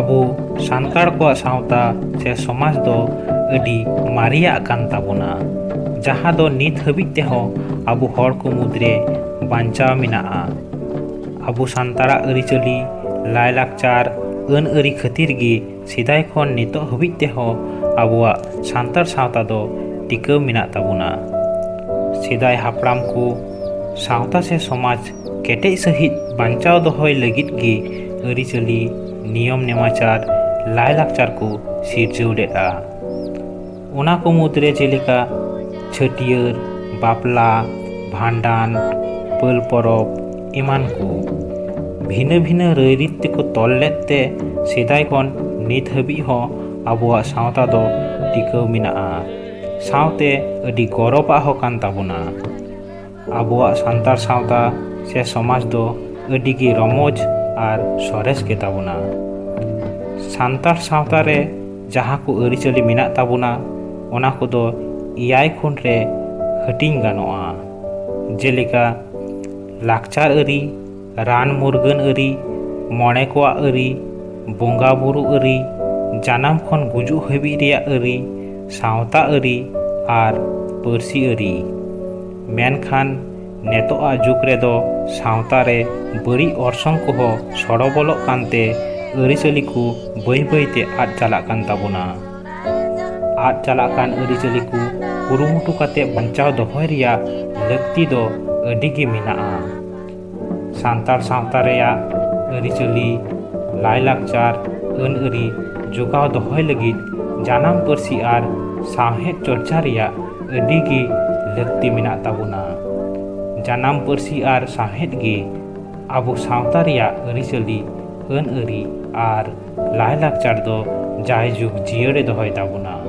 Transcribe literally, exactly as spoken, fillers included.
ᱟᱵᱚ ᱥᱟᱱᱛᱟᱲ ᱠᱚᱣᱟᱜ ᱥᱟᱶᱛᱟ ᱥᱮ ᱥᱚᱢᱟᱡᱽ ᱫᱚ ᱟᱹᱰᱤ ᱢᱟᱨᱮᱭᱟᱜ ᱠᱟᱱ ᱛᱟᱵᱚᱱᱟ, ᱡᱟᱦᱟᱸ ᱫᱚ ᱱᱤᱛ ᱦᱟᱹᱵᱤᱡ ᱛᱮᱦᱚᱸ ᱟᱵᱚ ᱦᱚᱲ ᱠᱚ ᱢᱩᱫᱽᱨᱮ ᱵᱟᱧᱪᱟᱣ ᱢᱮᱱᱟᱜᱼᱟ᱾ ᱟᱵᱚ ᱥᱟᱱᱛᱟᱲᱟᱜ ᱟᱹᱨᱤᱪᱟᱹᱞᱤ, ᱞᱟᱭᱼᱞᱟᱠᱪᱟᱨ, ᱟᱹᱱ ᱟᱹᱨᱤ ᱠᱷᱟᱹᱛᱤᱨ ᱜᱮ ᱥᱮᱫᱟᱭ ᱠᱷᱚᱱ ᱱᱤᱛᱚᱜ ᱦᱟᱹᱵᱤᱡ ᱛᱮᱦᱚᱸ ᱟᱵᱚᱣᱟᱜ ᱥᱟᱱᱛᱟᱲ ᱥᱟᱶᱛᱟ ᱫᱚ ᱴᱤᱠᱟᱹᱣ ᱢᱮᱱᱟᱜ ᱛᱟᱵᱚᱱᱟ᱾ ᱥᱮᱫᱟᱭ ᱦᱟᱯᱲᱟᱢ ᱠᱚ ᱥᱟᱶᱛᱟ ᱥᱮ ᱥᱚᱢᱟᱡᱽ ᱠᱮᱴᱮᱡ ᱥᱟᱹᱦᱤᱡ ᱵᱟᱧᱪᱟᱣ ᱫᱚᱦᱚᱭ ᱞᱟᱹᱜᱤᱫ ᱜᱮ ᱟᱹᱨᱤᱪᱟᱹᱞᱤ, ᱱᱤᱭᱚᱢ ᱱᱮᱢᱟᱪᱟᱨ, ᱞᱟᱭᱼᱞᱟᱠᱪᱟᱨ ᱠᱚ ᱥᱤᱨᱡᱟᱹᱣ ᱞᱮᱫᱼᱟ᱾ ᱚᱱᱟ ᱠᱚ ᱢᱩᱫᱽᱨᱮ ᱡᱮᱞᱮᱠᱟ ᱪᱷᱟᱹᱴᱭᱟᱹᱨ, ᱵᱟᱯᱞᱟ, ᱵᱷᱟᱸᱰᱟᱱ, ᱯᱟᱹᱞ ᱯᱚᱨᱚᱵᱽ ᱮᱢᱟᱱ ᱠᱚ᱾ ᱵᱷᱤᱱᱟᱹ ᱵᱷᱤᱱᱟᱹ ᱨᱟᱹᱭᱨᱤᱛ ᱛᱮᱠᱚ ᱛᱚᱞ ᱞᱮᱫ ᱛᱮ ᱥᱮᱫᱟᱭ ᱠᱷᱚᱱ ᱱᱤᱛ ᱦᱟᱹᱵᱤᱡ ᱦᱚᱸ ᱟᱵᱚᱣᱟᱜ ᱥᱟᱶᱛᱟ ᱫᱚ ᱴᱤᱠᱟᱹᱣ ᱢᱮᱱᱟᱜᱼᱟ᱾ ᱥᱟᱶᱛᱮ ᱟᱹᱰᱤ ᱜᱚᱨᱚᱵᱟᱜ ᱦᱚᱸ ᱠᱟᱱ ᱛᱟᱵᱚᱱᱟ᱾ ᱟᱵᱚᱣᱟᱜ ᱥᱟᱱᱛᱟᱲ ᱥᱟᱶᱛᱟ ᱥᱮ ᱥᱚᱢᱟᱡᱽ ᱫᱚ ᱟᱹᱰᱤ ᱜᱮ ᱨᱚᱢᱚᱡᱽ ᱟᱨ ᱥᱚᱨᱮᱥ ᱜᱮ ᱛᱟᱵᱚᱱᱟ᱾ ᱥᱟᱱᱛᱟᱲ ᱥᱟᱶᱛᱟ ᱨᱮ ᱡᱟᱦᱟᱸ ᱠᱚ ᱟᱹᱨᱤᱪᱟᱹᱞᱤ ᱢᱮᱱᱟᱜ ᱛᱟᱵᱚᱱᱟ, ᱚᱱᱟ ᱠᱚᱫᱚ ᱮᱭᱟᱭ ᱠᱷᱚᱸᱰ ᱨᱮ ᱦᱟᱹᱴᱤᱧ ᱜᱟᱱᱚᱜᱼᱟ᱾ ᱡᱮᱞᱮᱠᱟ ᱞᱟᱠᱪᱟᱨ ᱟᱹᱨᱤ, ᱨᱟᱱ ᱢᱩᱨᱜᱟᱹᱱ ᱟᱹᱨᱤ, ᱢᱚᱬᱮ ᱠᱚᱣᱟᱜ ᱟᱹᱨᱤ, ᱵᱚᱸᱜᱟ ᱵᱩᱨᱩ ᱟᱹᱨᱤ, ᱡᱟᱱᱟᱢ ᱠᱷᱚᱱ ᱜᱩᱡᱩᱜ ᱦᱟᱹᱵᱤᱡ ᱨᱮᱭᱟᱜ ᱟᱹᱨᱤ, ᱥᱟᱶᱛᱟ ᱟᱹᱨᱤ ᱟᱨ ᱯᱟᱹᱨᱥᱤ ᱟᱹᱨᱤ᱾ ᱢᱮᱱᱠᱷᱟᱱ ᱱᱤᱛᱚᱜᱟᱜ ᱡᱩᱜᱽ ᱨᱮᱫᱚ ᱥᱟᱶᱛᱟ ᱨᱮ ᱵᱟᱹᱲᱤᱡ ᱚᱨᱥᱚᱝ ᱠᱚᱦᱚᱸ ᱥᱚᱲᱚ ᱵᱚᱞᱚᱜ ᱠᱟᱱᱛᱮ ᱟᱹᱨᱤᱪᱟᱹᱞᱤ ᱠᱚ ᱵᱟᱹᱭ ᱵᱟᱹᱭᱛᱮ ᱟᱫ ᱪᱟᱞᱟᱜ ᱠᱟᱱ ᱛᱟᱵᱚᱱᱟ᱾ ᱟᱫ ᱪᱟᱞᱟᱜ ᱠᱟᱱ ᱟᱹᱨᱤᱪᱟᱹᱞᱤ ᱠᱚ ᱠᱩᱨᱩᱢᱩᱴᱩ ᱠᱟᱛᱮ ᱵᱟᱧᱪᱟᱣ ᱫᱚᱦᱚᱭ ᱨᱮᱭᱟᱜ ᱞᱟᱹᱠᱛᱤ ᱫᱚ ᱟᱹᱰᱤ ᱜᱮ ᱢᱮᱱᱟᱜᱼᱟ᱾ ᱥᱟᱱᱛᱟᱲ ᱥᱟᱶᱛᱟ ᱨᱮᱭᱟᱜ ᱟᱹᱨᱤᱪᱟᱹᱞᱤ, ᱞᱟᱭᱼᱞᱟᱠᱪᱟᱨ, ᱟᱹᱱ ᱟᱹᱨᱤ ᱡᱚᱜᱟᱣ ᱫᱚᱦᱚᱭ ᱞᱟᱹᱜᱤᱫ ᱡᱟᱱᱟᱢ ᱯᱟᱹᱨᱥᱤ ᱟᱨ ᱥᱟᱶᱦᱮᱫ ᱪᱚᱨᱪᱟ ᱨᱮᱭᱟᱜ ᱟᱹᱰᱤ ᱜᱮ ᱞᱟᱹᱠᱛᱤ ᱢᱮᱱᱟᱜ ᱛᱟᱵᱚᱱᱟ᱾ ᱡᱟᱱᱟᱢ ᱯᱟᱹᱨᱥᱤ ᱟᱨ ᱥᱟᱶᱦᱮᱫ ᱜᱮ ᱟᱵᱚ ᱥᱟᱶᱛᱟ ᱨᱮᱭᱟᱜ ᱟᱹᱨᱤᱪᱟᱹᱞᱤ, ᱟᱹᱱ ᱟᱹᱨᱤ ᱟᱨ ᱞᱟᱭᱼᱞᱟᱠᱪᱟᱨ ᱫᱚ ᱡᱟᱭᱡᱩᱜᱽ ᱡᱤᱭᱟᱹᱲᱮ ᱫᱚᱦᱚᱭ ᱛᱟᱵᱚᱱᱟ᱾